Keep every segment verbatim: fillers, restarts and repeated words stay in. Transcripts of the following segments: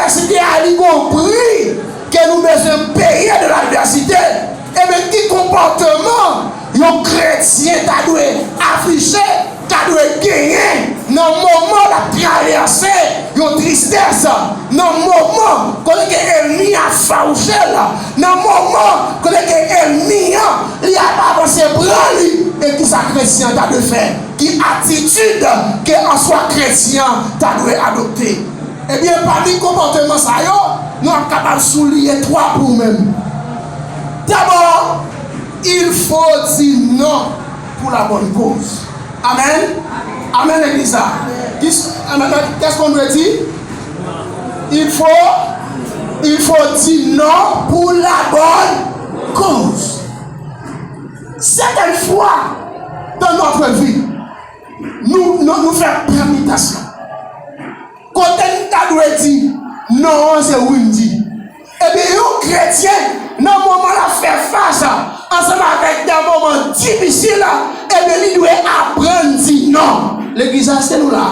Advèsite a, li gon pri ke nou bezwen peye de ladvèsite. Ebyen, ki konpòteman yon kretyen ta dwe afiche, ta dwe genyen nan moman l ap travèse yon tristès, nan moman kote ke ènmi a fawouche l, nan moman kote ke ènmi an li ap avanse pran li? E kisa kretyen an ta dwe fè? Ki atitid ke answa kretyen an ta dwe adopte? Ebyen, pami konpòteman sa yo, nou ap kapab souliye twa pou ou menm. Dabò, il faut dire non pour la bonne cause. Amen. Amen, legliz la. Kis-, amen, qu'est-ce qu'on doit dire? Il faut, il faut dire non pour la bonne cause. Certaines fois dans notre vie, nou, nou, nou fè pèmitasyon. Kote n ta dwe di non an, se wi n di. Ebyen, yon kretyen, nan moman l ap fè fas ansanm avèk de moman difisil, ebyen, li dwe aprann di non. Legliz la, se nou la.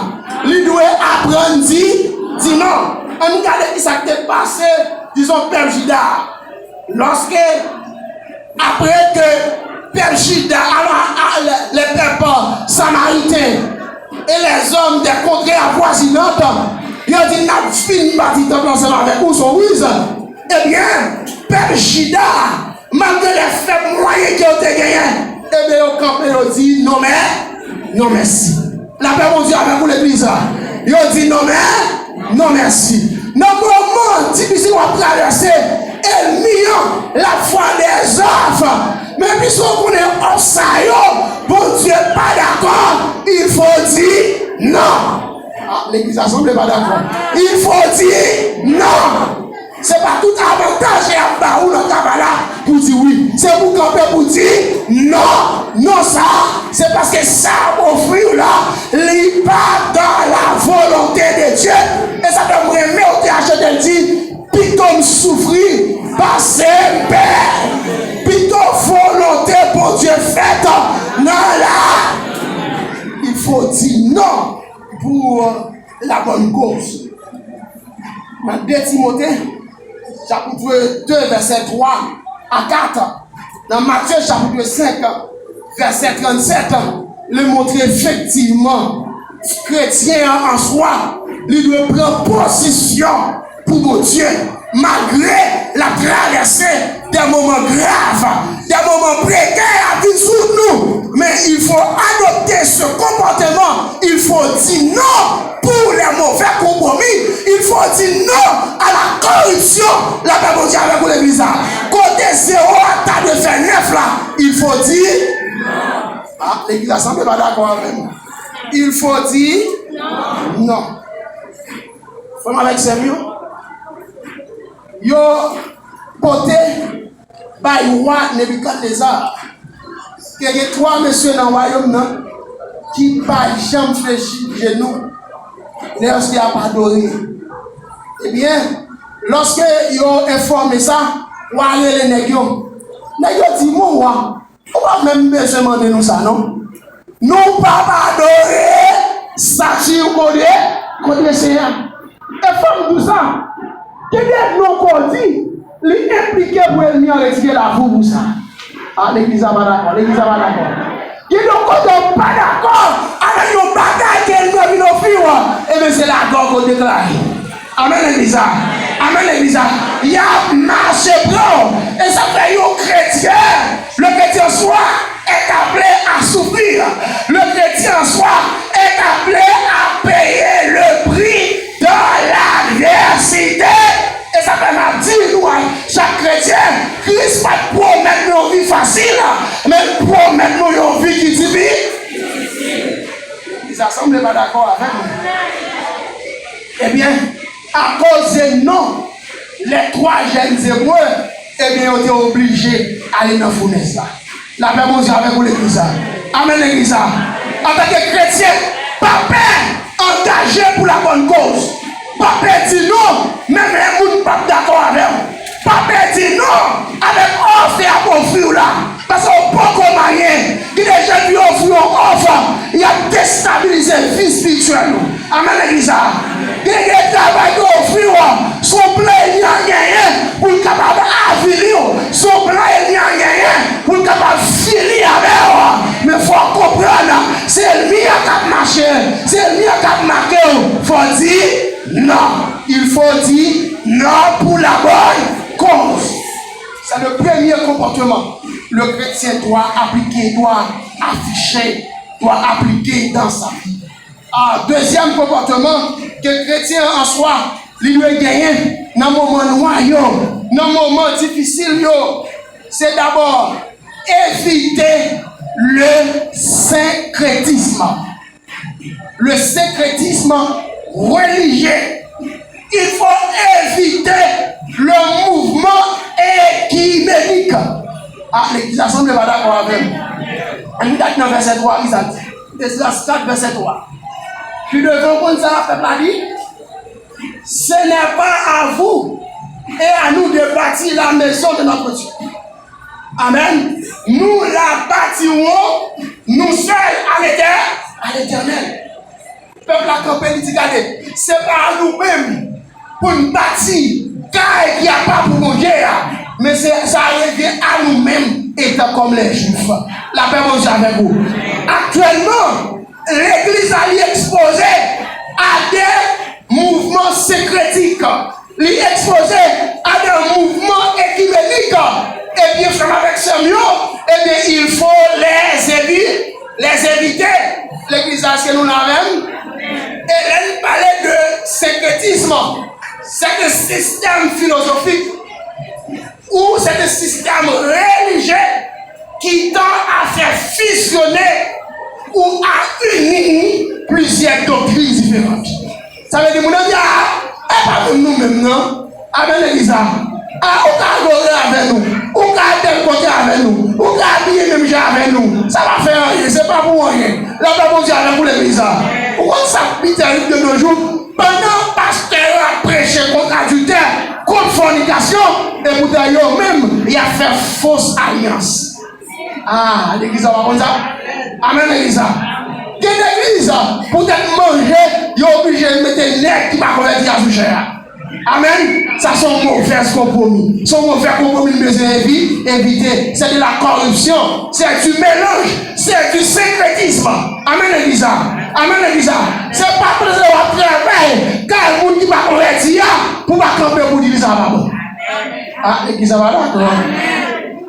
Li dwe aprann di, di non. Ann gade kisa k te pase, dizon, pèp Jida a. Lòske, apre ke pèp Jida, alò, a, a, le, le pèp, euh, samariten e lèzòm dè kontrè avwazinant, yo di, "N ap fin bati tanp lan ansanm avèk ou, se yon riz." Ebyen, pèp Jida, malgre lè fèb mwayen ke yo te genyen, ebyen, yo kanpe, yo di, "Non, mè, non, mèsi." Lapè Bondye avèk ou, legliz la. Yo di, "Non, mè, non, mèsi." Nan moman difisil w ap travèse, ènmi an, l ap fè de zòf. Men piske w konnen òf sa yo, Bondye pa dakò, il faut dire non. Ah, legliz la sanble pa dakò. Il faut dire non. Se pa tout avantaj y ap ba ou nan travay la pou di wi. Se pou kanpe pou di non. Non sa, se paske sa y ap ofri w la, li pa dans la volonté de Dieu. E sa fè m renmen w te achte l di, pito m soufri pase m pè. Pito volonte Bondye fèt nan la. Il faut dire non pour la bonne cause. Nan de Timote, chapit de, vèsè twa a kat, nan Matye, chapit senk, vèsè trannsèt, li montre efektivman, kretyen an an swa, li dwe pran pozisyon pou Bondye, malgre l ap travèse de moman grav, de moman prekè ap vin sou nou. Men il faut adopter ce comportement, il faut dire non pour les mauvais compromis, il faut dire non à la corruption. Lapè Bondye avèk ou, legliz la. Kote zewo a ta dwe fè nèf la, il faut dire. Ah, legliz la sanble pa dakò avè m. Il faut dire non. Frè m avèk sè m yo, yo pote bay wa Nebikadneza. Te gen twa mesye nan wayòm nan ki pa janm flechi jenou lèske y ap adore. Ebyen, lòske yo enfòme sa, wa rele nèg yo. Nèg yo di, "Mon wa, ou pa menm bezwen mande nou sa, non. Nou p ap adore estati kote, kote Senyè a." E fò m di w sa, gen de non ke w di, li enplike pou ènmi an retire lavi w pou sa. A, legliz la pa dakò, legliz la pa dakò. Gen de kote w pa dakò avèk yon bagay ke ènmi an vin ofri w, ebyen se lagè w deklare. Amèn, legliz la. Amèn, legliz la. Y ap mache pran w. E sa fè yon kretyen, le chrétien en soi est appelé à souffrir. Le chrétien en soi est appelé à payer le prix de l'adversité. E sa fè m ap di nou, chak kretyen, Kris pa t pwomèt nou yon vi fasil, men l pwomèt nou yon vi ki difisil. Legliz la sanble pa dakò avèk mwen. Ebyen, akoz de non, les trois jeunes Hébreux, ebyen, yo te oblije ale nan founèz la. Lapè Bondye avèk ou, legliz la. Amèn, legliz la. Antanke kretyen, pa pè angaje pou la bonne cause. Pa pè di non, menm lè moun p ap dakò avè w. Pa pè di non avèk òf y ap ofri w la. Paske w poko manyen. Gen de jèn yo ofri w yon òf, y ap destabilize vi espirityèl ou. Amèn, legliz la. Gen de travay yo ofri w, Non, il faut dire non pour la bonne cause. C'est le premier comportement. Le chrétien doit appliquer, doit afficher, doit appliquer dans sa vie. Ah, deuxième comportement que chrétien en soi, li dwe genyen nan moman nwa yo, nan moman difisil yo, c'est d'abord éviter le syncrétisme. Le syncrétisme religieux. Il faut éviter le mouvement écuménique. Ah, legliz la sanble pa dakò avè m. Ann gade nan vèsè twa, ki sa l di? Ezra kat, vèsè twa. Pi devan, konn sa pèp la di? Ce n'est pas à vous et à nous de bâtir la maison de notre Dieu. Amen. Nous la bâtirons, nous seuls, à l'Éternel, à l'Éternel. Pèp la kanpe, li di, gade, se pa a nou menm pou n bati kay ki apa pou Bondye a, men se sa revyen a nou menm, etan kòm lè Jwif. Lapè Bondye avèk ou. Aktyèlman, legliz la, li ekspoze a de mouvman senkretik. Li ekspoze a de mouvman ekimenik. Ebyen, frè m avèk sè m yo, ebyen, il faut les évi-, les éviter. Legliz la, èske nou la avè m? E lè n pale de syncrétisme, c'est un système philosophique ou c'est un système religieux qui tend à faire fusionner ou à unir plusieurs doctrines différentes. Sa vle di, moun nan di, a, e pa menm nou menm, non. Amèn, legliz la. A, ou ka adore avè nou. Ou ka tèl kote avè nou. Ou ka abiye menm jan avè nou. Sa pa fè anyen. Se pa pou anyen. Lapè Bondye avèk ou, legliz la. Ou konn sa k pi tèrib de nos jours? Pandan pastè yo ap preche kont adiktè, kont fònikasyon, epoutan yo menm, y ap fè fos alyans. Ah, legliz la pa konn sa? Amèn, legliz la. Gen legliz, poutèt manje, yo oblije mete nèg ki pa konvèti a sou chè a. Amèn. Sa se yon movèz konpwomi. Se yon movè konpwomi n bezwen evi-, evite. C'est de la corruption. C'est du mélange. C'est du syncrétisme. Amèn, legliz la. Amèn, legliz la. Se pa pandan w ap travay kay moun ki pa konvèti a, pou w pa kanpe pou di li sa pa bon. Ah, legliz la pa dakò.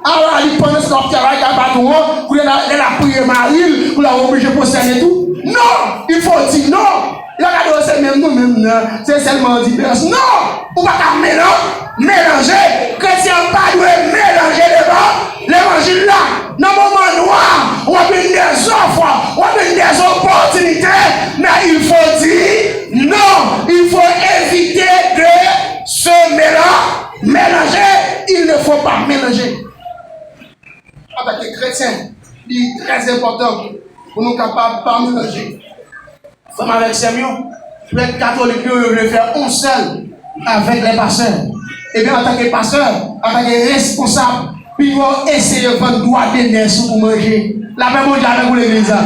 Ala li pandan se w ap travay kay patwon an, kounye a lè l ap priye mari l, kounye a w oblije pwostène tou. Non! Il faut dire non! Yo gade yo se menm nou menm nan, se sèlman yon diferans. Non! Ou pa ka melan-, melanje. Kretyen an pa dwe melanje levan-, levanjil la. Nan moman nwa, w ap jwenn dèzòf, w ap jwenn dèzopòtinite, men il faut dire non, il faut éviter de se méla-, mélanger, il ne faut pas mélanger. Antanke kretyen, li trè enpòtan pou nou kapab pa melanje. Frè m avèk sè m yo, prèt katolik yo, yo vle fè yon sèl avèk lè pastè. Ebyen, antanke pastè, antanke responsab, pi bon eseye vann dwa de nè si w pou manje. Lapè Bondye avèk ou, legliz la.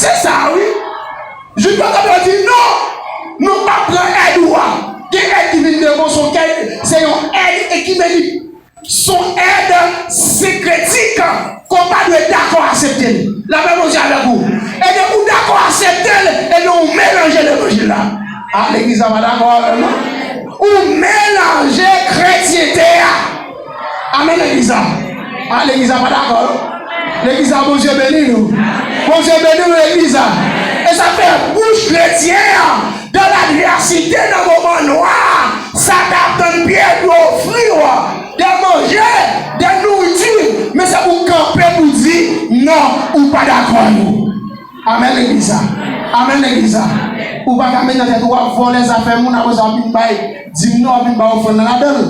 Se sa, wi. Jis yo kanpe, yo di, non, nou p ap pran èd ou a. Gen èd ki vin de bon, se yon èd, se yon èd ekimenik. Se yon èd senkretik ke w pa dwe dakò aksepte l. Lapè Bondye avèk ou. E depi w dakò aksepte l, ebyen ou melanje levanjil la. Ah, legliz la pa dakò avè m, non. Ou melanje kretyente a. Amèn, legliz la. Ah, legliz la pa dakò, non. Legliz la, Bondye beni nou. Bondye beni nou, legliz la. E sa fè bouch kretyen an, dans l'adversité, nan moman nwa, sa k ap tann pye dlo ofri w de manje, de nouriti, men se pou w kanpe pou w di, non, ou pa dakò avè yo. Amèn, legliz la. Amèn, legliz la. Ou pa ka met nan tèt ou w ap vòlè zafè moun, apre sa w ap vin bay dim nan, w ap vin bay ofrann nan ladan l.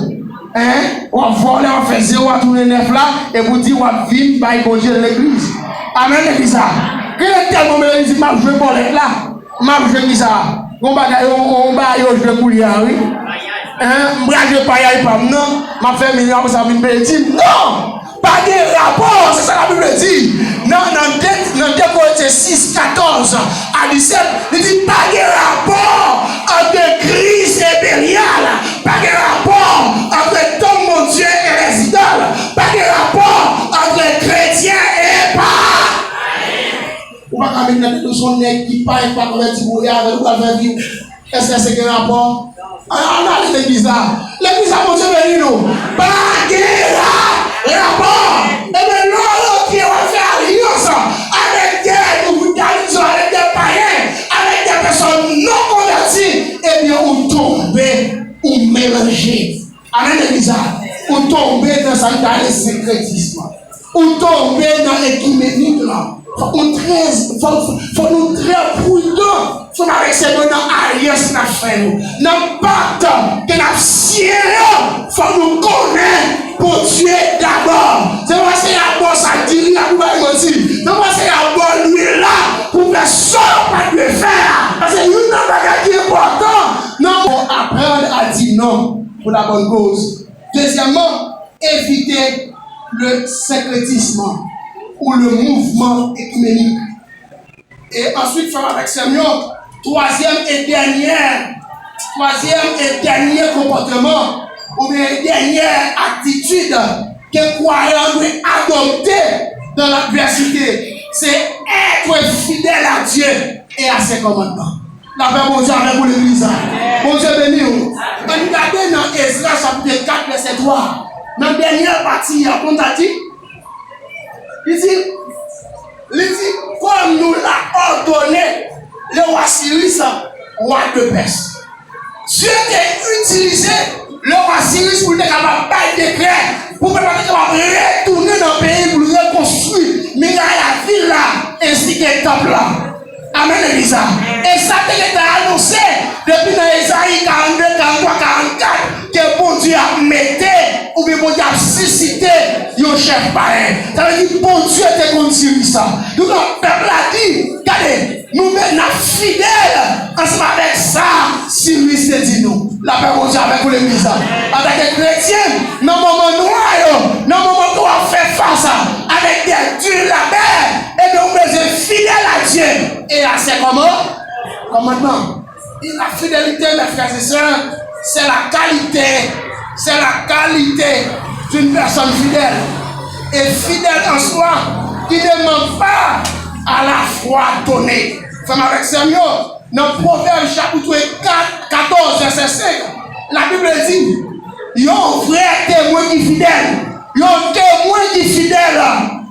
Hein? W ap vòlè, w ap fè zewo a tounen nèf la, epi w di w ap vin bay Bondye legliz. Amèn, legliz la. Gen nèg tèlman byen, li di, m ap jwe bòlèt la. M ap jwe kisa? Gon bagay, yon, yon bagay yo jwe koulye a, wi. Hein? M pral jwe payay pa m nan, m ap fè milyon, apre sa vin peye dim. Non! Pa gen rapò, se sa Labib di. Nan, nan de, nan de Korentyen sis, katòz a disèt, li di, pa gen rapò ant Kris e Belyal, pa gen rapò ant tonm Bondye e lèzidòl, pa gen rapò ant kretyen e pa. Ou pa ka vin nan nou se yon nèg ki pa, pa konvèti pou avè l, ou pral fè vi. Èske se gen rapò? Ann ale legliz la. Legliz la, Bondye beni nou. Pa gen ra-, rapò. Ebyen, lè w rantre, w ap fè alyans avèk dèyè nou, avèk dèyè payen, avèk dèyè pèsòn non konvèti, ebyen, ou tonbe, ou melanje. Amèn, legliz la. Ou tonbe nan sa n ta rele senkretism. Ou tonbe nan ekimenik lan. Fòk nou trè, fòk, fòk nou trè pridan. Frè m avèk sè m yo, nan alyans n ap fè yo, nan pak ke n ap siyen yo, fòk nou konnen Bondye dabò. Se pa paske y ap ba w sa diri a pou bay manti. Se pa paske y ap ba w lwil la pou fè sa w pa dwe fè a. Paske youn nan bagay ki enpòtan nan aprann a di non pou la bonne cause. Dezyèmman, evite le syncrétisme ou le mouvement ekumenik. E answit, frè m avèk sè m yo, twazyèm e dènyè, twazyèm e dènyè konpòtman, oubyen dènyè atitid ke kwayan dwe adopte dans l'adversité, se être fidèle à Dieu et à ses commandements. Lapè Bondye avèk ou, legliz la. Bondye beni w. Ann gade nan Ezra chapit kat, vèsè twa. Nan dènyè pati a, konn sa l di? Li di, li di, comme nous l'a ordonné le roi Cyrus, roi de Perse. Dye te itilize le rwa Siris pou l te kapab bay dekrè pou pèp la te kapab retounen nan peyi pou l rekonstwi miray lavil la, ensi ke tanp la. Amèn, legliz la. E sa te gentan anonse depi nan Ezayi karannde, karanntwa, karannkat, ke Bondye ap mete, oubyen Bondye ap sisite yon chèf payen. Sa vle di Bondye te konn Siris la. Donk, pèp la di, gade, nou menm n ap fidèl ansanm avèk sa Siris te di nou. Lapè Bondye avèk ou, legliz la. Antanke kretyen, nan moman nwa yo, nan moman ke w ap fè fas avèk dè di labè, ebyen, ou bezwen fidèl a Dye e a ses kòman-, kòmandman. Et la fidélité, mes frères et sœurs, c'est la qualité, c'est la qualité d'une personne fidèle. Et fidèle en soi, qui ne manque pas à la foi donnée. Frè m avèk sè m yo, nan Pwovèb chapit kat, katòz, vèsè senk, Labib di, yon vrè temwen ki fidèl, yon temwen ki fidèl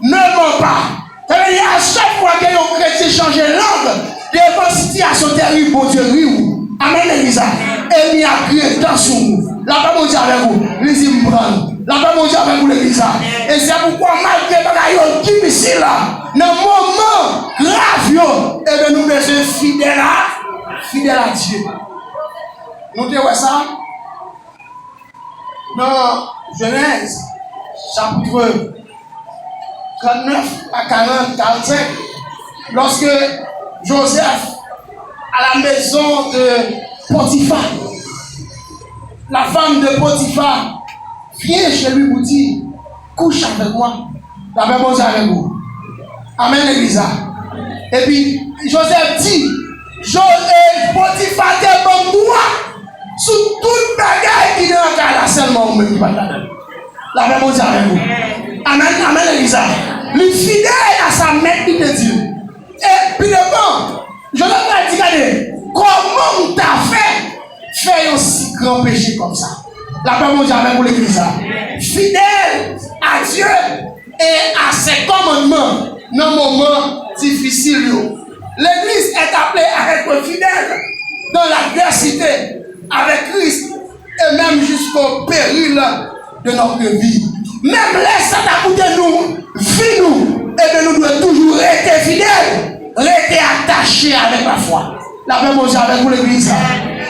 ne ment pas. Sa vle di, a chak fwa ke yon kretyen chanje lang devan sitiyasyon terib, Bondye ri w. Amèn, legliz la. Ènmi a griyen dan sou ou. Lapè Bondye avèk ou. Li di, "M pran l." Lapè Bondye avèk ou, legliz la. E se poukwa, malgre bagay yo difisil la, nan moman grav yo, ebyen, nou bezwen fidèl a, fidèl a Dye. Nou te wè sa? Dans Genèse, chapitre trente-neuf à quarante, quarante-cinq, lorsque Joseph, à la maison de Potiphar, la femme de Potiphar vient chez lui pour dire, "Couche avec moi." Lapè Bondye avèk ou. Amèn, legliz la. Epi, Joseph di, Jo-, e, Potifa te ban m dwa sou tout bagay ki nan kay la, sèlman ou menm ki pa t ladan l. Lapè Bondye avèk ou. Amèn, amèn, legliz la. Li fidèl a sa mèt li te di l. E pi devan, Joseph pral di, "Gade, kòman m ta fè fè yon si gran peche kòmsa?" Lapè Bondye avèk ou, legliz la. Fidèle à Dieu et à ses commandements nan moman difisil yo. L'église est appelée à être fidèle dans l'adversité avec Christ et même jusqu'au péril de notre vie. Menm lè sa ta koute nou vi nou, ebyen, nou dwe toujou rete fidèl, rete atache avèk lafwa. Lapè Bondye avèk ou, legliz la.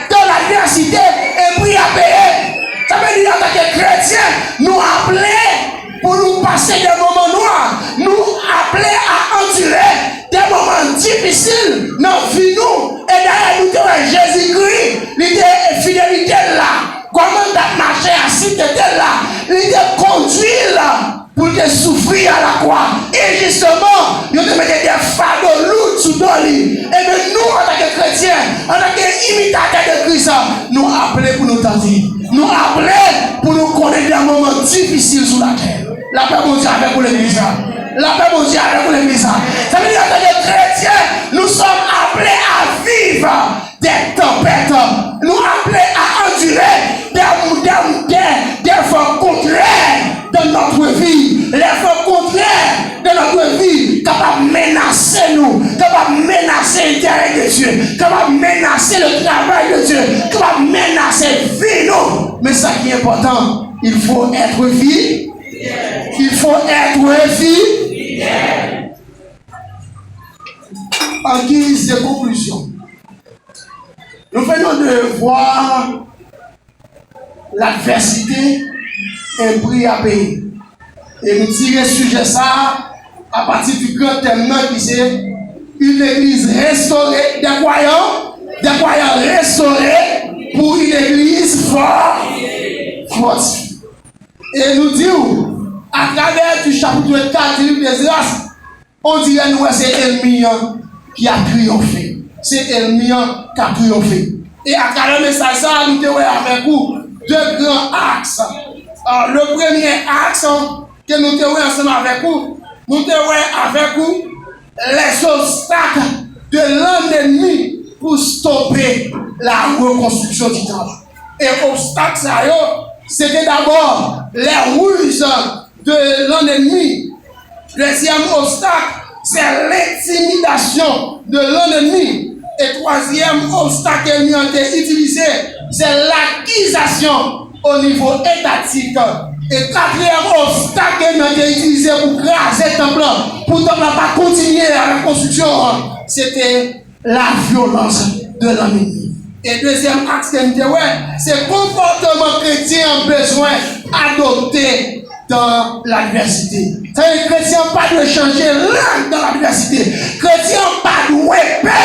Dans l'adversité, e pri a peye. Sa vle di, antanke kretyen, nou aple pou nou pase de moman nwa. Nou aple a andire de moman difisil nan vi nou. E dayè, nou te wè Jezikri, li te, fidelite l la, kòman l t ap mache a, santete l la, li te kondui l pou l te soufri a lakwa. Enjisman, yo te mete de fado loud sou do li. Ebyen, nou, antanke kretyen, antanke imitatè de Kris, nou aple pou nou tande. Nou aple pou nou konnen de moman difisil sou latè. Lapè Bondye avèk ou, legliz la. Lapè Bondye avèk ou, legliz la. Sa vle di, antanke kretyen, nous sommes appelés à vivre des tempêtes. Nou aple a Men sa ki enpòtan, il faut être fi-, il faut être fi-, en guise de conclusion, nous venons de voir l'adversité, un prix à payer. E nou tire sijè sa a apati di gran tèm nan ki se une église restaurée, des croyants, des croyants restaurés pour une église fort, fortifiée. E nou di w, atravè du chapitre quatre du livre d'Esdras, on dirè nou wè se ènmi an ki ap triyonfe. Se ènmi an k ap triyonfe. E atravè mesaj sa a, nou te wè avèk ou de gran aks. Ah, le premye aks ke nou te wè ansanm avèk ou, nou te wè avèk ou les obstacles de l'ennemi pour stopper la reconstruction du temple. E obstak sa yo, se te dabò les ruses de l'ennemi. Deuxième obstacle, c'est l'intimidation de l'ennemi. E twazyèm obstak ènmi an te itilize, se lakizasyon o nivo etatik. E katriyèm obstak ènmi an te itilize pou kraze tanp lan, pou tanp lan pa kontinye avèk konstriksyon an, se te la violence de l'ennemi. E dezyèm aks ke n te wè, se konpòteman kretyen an bezwen adopte dans l'adversité. Sa vle di kretyen an pa dwe chanje lang dans l'adversité. Kretyen an pa dwe pè.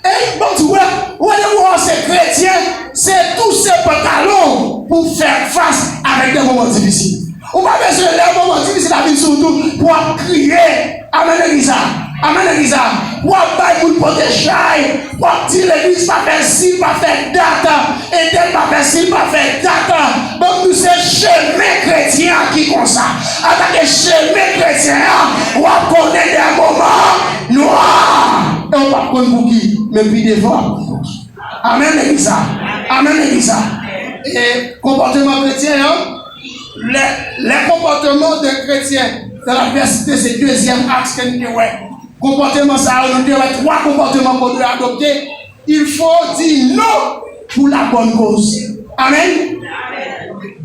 E bon, tou wè, wè de ou se kretyen, se tou se pantalon pou fè fas avèk de moman difisil. Ou pa bezwen lè moman difisil ap vin sou ou tou pou w ap kriye. Amèn legliz la. Amèn legliz la. W ap bay moun pote chay. W ap di legliz pa fè si, pa fè dat. Entèl pa fè si, pa fè dat. Ban m di w se chemen kretyen an ki konsa. Antanke chemen kretyen an, w ap konnen de moman nwa. E w p ap konn pouki, men pi devan w ap konn pouki. Amèn legliz la. Amèn legliz la. E konpòteman kretyen an, les, les comportements de chrétiens dans l'adversité, se dezyèm aks ke n te wè. Konpòteman sa yo, nou te wè twa konpòteman ke w dwe adopte. Il faut dire non pour la bonne cause. Amèn.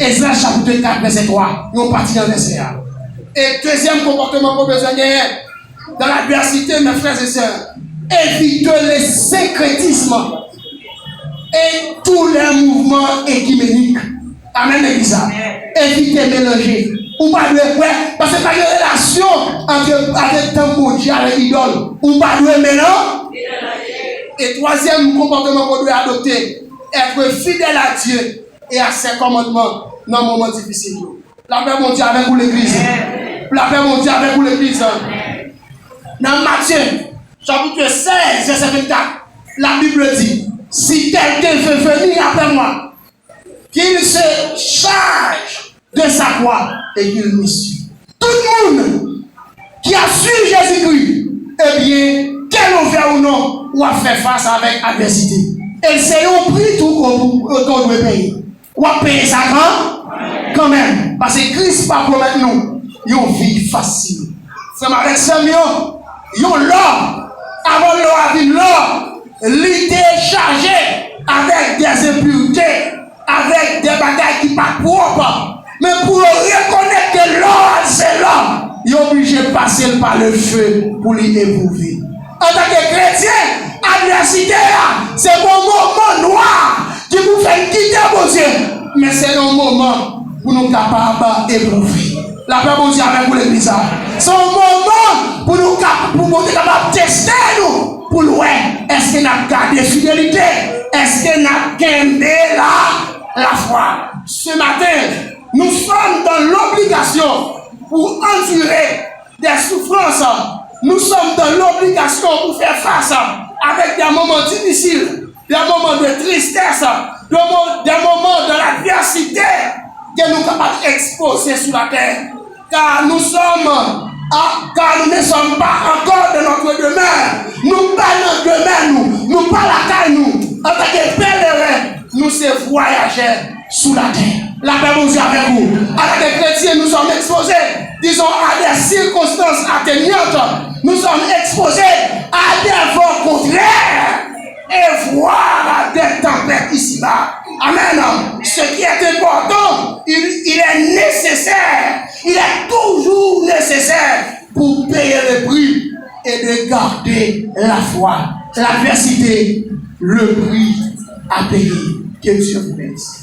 Ezra chapit kat, vèsè twa, yon pati nan vèsè a. E dezyèm konpòteman ke w bezwen genyen, dans l'adversité, mes frères et sœurs, évitez le syncrétisme et tous les mouvements œcuméniques. Amèn, legliz la. Evite melanje. Ou pa dwe kwè, paske pa gen relasyon ant, ant tanp Bondye avèk idòl. Ou pa dwe melanje. E twazyèm konpòteman ke w dwe adopte, être fidèle à Dieu et à ses commandements nan moman difisil yo. Lapè Bondye avèk ou, legliz. Lapè Bondye avèk ou, legliz. Nan Matye, chapit sèz, vèsè vennkat, la Bible dit, si quelqu'un veut venir après moi, qu'il se charge de sa croix et qu'il me suive. Tout moun ki ap swiv Jezikri, ebyen, ke nou vle ou non, w ap fè fas avèk advèsite. E se yon pri tou ke w, ke w dwe peye. W ap peye sa kan, kanmenm. Paske Kris pa pwomèt nou yon vi fasil. Frè m avèk sè m yo, yon lò, avan lò a vin lò, li te chaje avèk dèzenpirite, avèk de bagay ki pa pwòp. Men pou yo rekonèt ke lò a se lò, yo oblije pase l pa le feu pou li epwouve. Antanke kretyen, advèsite a, se pa yon moman nwa ki pou fè n kite Bondye, men se yon moman pou nou kapab epwouve. Lapè Bondye avèk ou, legliz la. Se yon moman pou nou kap-, pou Bondye kapab teste nou, pou l wè èske n ap gade fidelite, èske n ap kenbe la, lafwa. Ce matin, nous sommes dans l'obligation pour endurer des souffrances. Nous sommes dans l'obligation pour faire face avec des moments difficiles, des moments de tristesse, des mo-, des moments de l'adversité que nous sommes exposés sur la terre. Car nous sommes, ah, car nous ne sommes pas encore de notre demeure. Nou pa nan demè nou, nou pa lakay nou. Antanke pèleren, nou se vwayajè sou latè. Lapè Bondye avèk ou. Antanke kretyen, nous sommes exposés, disons, à des circonstances atténuantes. Nous sommes exposés à des vents contraires et voire à des tempêtes ici-bas. Amen. Ce qui est important, il, il est nécessaire, il est toujours nécessaire pour payer le prix et de garder la foi. L'adversité, le prix à payer. Que Dieu vous bénisse.